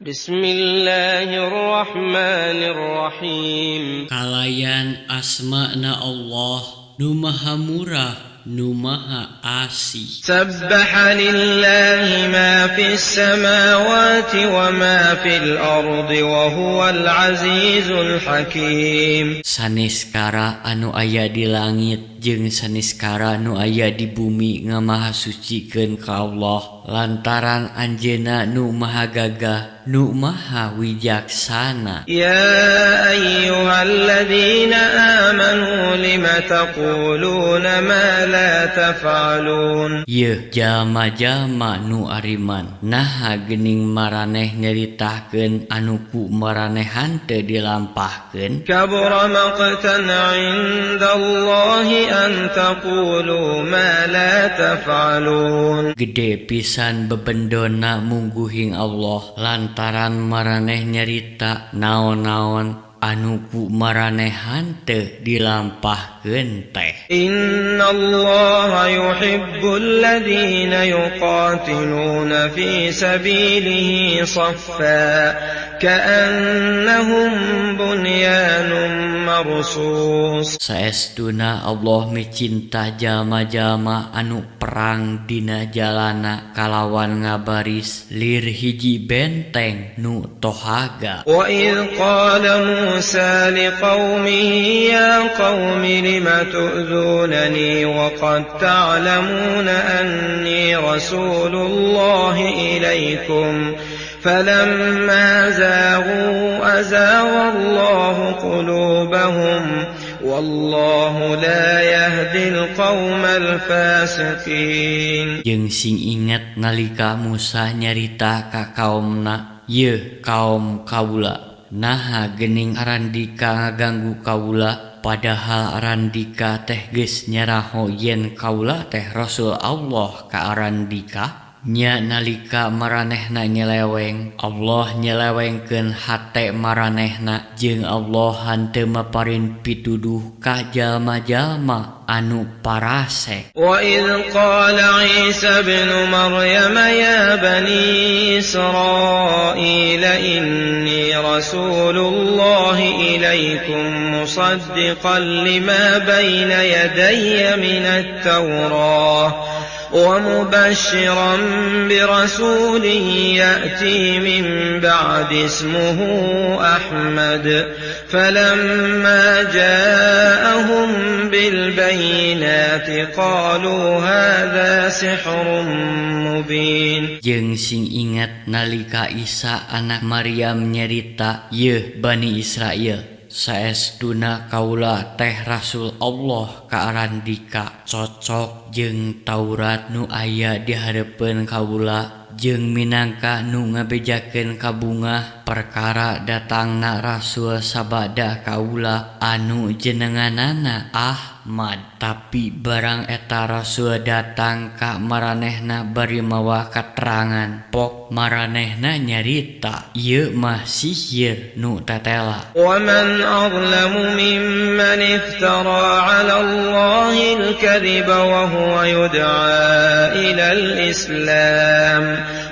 بسم الله الرحمن الرحيم. Kalayan asmana Allah nu maha murah, nu maha asih. سبح لله ما في السماوات وما في الأرض وهو العزيز الحكيم. Saniskara anu aya di langit jeung saniskara nu aya di bumi ngamahasucikeun ka Allah lantaran Anjeunna nu maha gagah, nu maha wijaksana. يا أيها الذين آمنوا لم تقولون ما لا تفعلون. Yeuh jalma-jalma nu ariman, naha geuning maraneh nyaritakeun anu ku maraneh henteu dilampahkeun? كبر مقتا عند الله أن تقولوا ما لا تفعلون. Gede pisan bebendona mungguhing Allah lantaran maraneh nyarita naon-naon anu ku maraneh henteu dilampahkeun teh. إن الله يحب الذين يقاتلون في سبيله صفا كأنهم بنيان مرصوص. Saestuna Allah micinta jalma-jalma anu perang dina jalana kalawan ngabaris lir hiji benteng nu tohaga. وإذ قال موسى لقومه يا قوم لم تؤذونني وقد تعلمون أني رسول الله إليكم فلما زاغوا أزاغ الله قلوبهم والله لا يهدي القوم الفاسقين. Jeung sing inget nalika Musa nyarita ka kaumna, "Yeuh kaum kaula, naha geuning arandika ngaganggu kaula, padahal arandika teh geus nyaraho yen kaula teh Rasul Allah ka arandika?" Nya nalika maranehna nyeleweng, Allah nyelewengkeun hate maranehna, jeung Allah henteu maparin pituduh ka jalma-jalma anu parasek. وإذ قال عيسى ابن مريم يا بني إسرائيل إني رسول الله إليكم مصدقا لما بين يدي من التوراة ومبشرا برسول يأتي من بعدي اسمه أحمد فلما جاءهم بالبينات قالوا هذا سحر مبين. Jeung sing inget nalika Isa anak Maryam nyarita, "Yeuh Bani Israel, saestuna kaula teh Rasul Allah ka arandika, cocok jeung Taurat nu aya di hareupeun kaula, jeung minangka nu ngabejakeun kabungah perkara datangna rasul sabada kaula anu jenenganana Ahmad. Tapi barang eta rasul datang ka maranehna bari mawa katerangan, pok maranehna nyarita, 'Ieu mah sihir nu tetela.'" ومن أظلم ممن افترى على الله الكذب وهو يدعى إلى الإسلام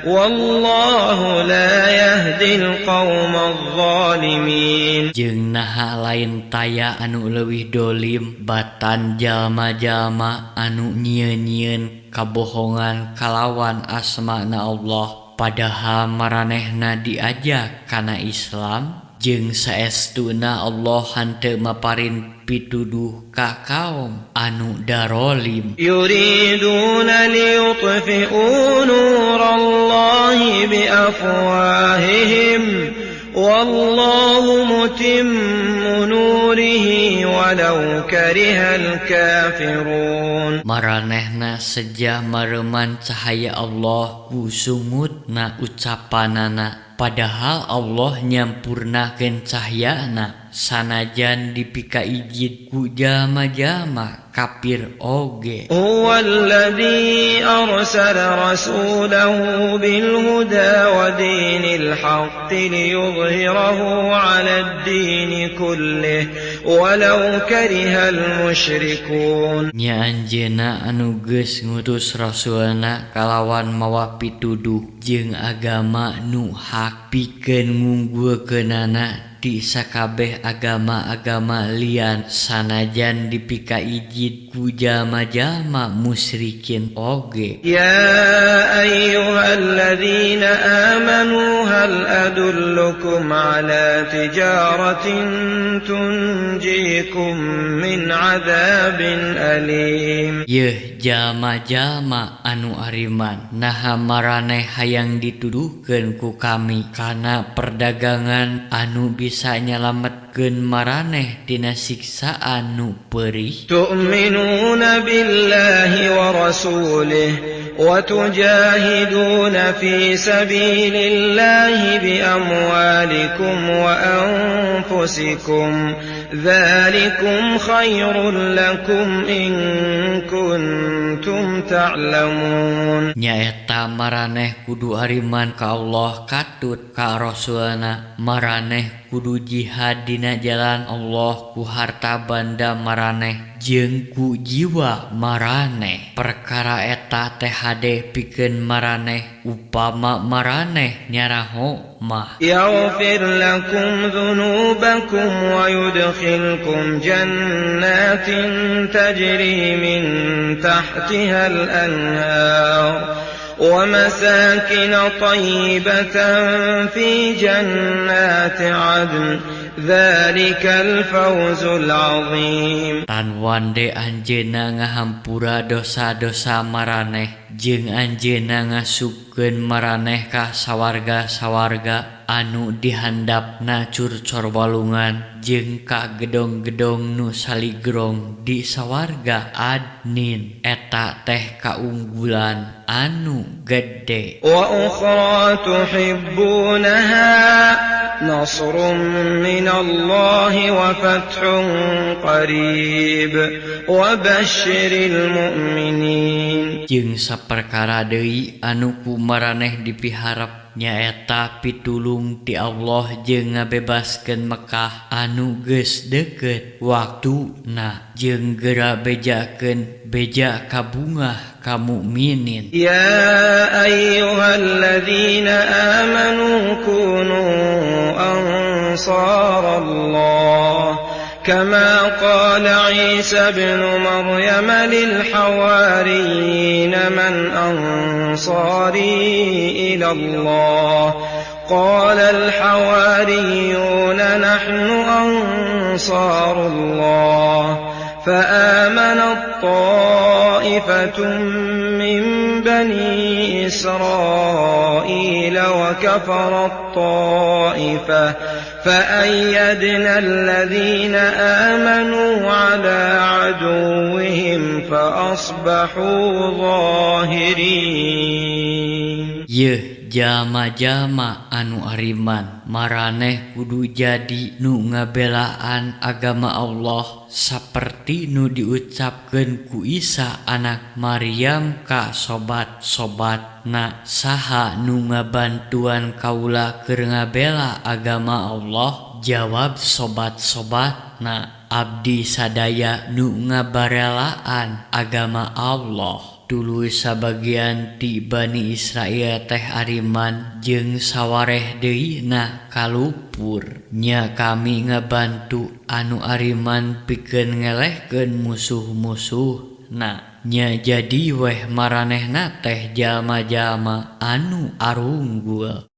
والله لا يهدي القوم الظالمين. Jeung naha lain taya anu leuwih dolim batan jalma-jalma anu nyieun-nyieun kabohongan kalawan asmana Allah, padahal maranehna diajak kana Islam, jeung saestuna Allah henteu maparin pituduh ka kaum anu darolim? يريدون ليطفئوا نور الله بأفواههم والله متم نوره ولو كره الكافرون. Maranehna seja mareuman cahaya Allah ku sungutna ucapanana, padahal Allah nyampurnakeun cahyana. Sanajan dipikaijid ku jalma-jalma kafir oge. هو الذي أرسل رسوله بالهدى ودين الحق ليظهره على الدين كله ولو كره المشركون. Nya Anjeunna anu geus ngutus rasulna kalawan mawa pituduh jeung agama nu hak pikeun ngunggulkeunana ti sakabeh agama-agama lian sanajan dipikaijid ku jalma-jalma musyrikin oge. يا أيها الذين آمنوا هل أدلكم على تجارة تنجيكم من عذاب أليم؟ Yeuh jalma-jalma anu ariman, naha maraneh hayang dituduhkeun ku kami kana perdagangan anu bisa nyalametkeun maraneh tina siksaan nu peurih? تؤمنون بالله ورسوله وتجاهدون في سبيل الله بأموالكم وأنفسكم ذلكم خير لكم إن كنتم تعلمون. Nyaeta maraneh kudu ariman ka Allah katut ka Rasulna. Maraneh kudu jihad dina jalan Allah ku harta banda maraneh jeung ku jiwa maraneh. Perkara eta teh hade pikeun maraneh upama maraneh nyaraho mah. يغفر لكم ذنوبكم ويدخلكم جنات تجري من تحتها الأنهار ومساكن طيبة في جنات عدن ذلك الفوز العظيم. Tan wande anjeunna ngahampura dosa-dosa maraneh jeung anjeunna ngasupkeun maraneh ka sawarga-sawarga anu dihandapna curcor walungan jeung ka gedong-gedong nu saligrong di sawarga Adnin. Eta teh kaunggulan anu gede. وأخرى تحبونها نصر من الله وفتح قريب وبشر المؤمنين. Jeung saperkara deui anu ku maraneh dipiharep, nyaeta pitulung ti Allah jeung ngabebaskeun Mekah anu geus deukeut waktuna, jeung geura bejakeun beja kabungah ka mukminin. يا أيها الذين آمنوا كونوا أنصار الله كما قال عيسى ابن مريم للحواريين من أنصاري إلى الله قال الحواريون نحن أنصار الله فآمنت طائفة من بني إسرائيل وكفرت طائفة فأيدنا الذين آمنوا على عدوهم فأصبحوا ظاهرين. Yeuh jalma-jalma anu ariman, maraneh kudu jadi nu ngabelaan agama Allah saperti nu diucapkeun ku Isa anak Maryam ka sobat-sobatna, "Saha nu ngabantuan kaula keur ngabela agama Allah?" Jawab sobat-sobatna, "Abdi sadaya nu ngabarelaan agama Allah." Tuluy sabagian ti Bani Israel teh ariman jeung sawareh deui na kalupur. Nya kami ngabantu anu ariman pikeun ngelehkeun musuh-musuhna. Nya jadi weh maranehna teh jalma-jalma anu arunggul.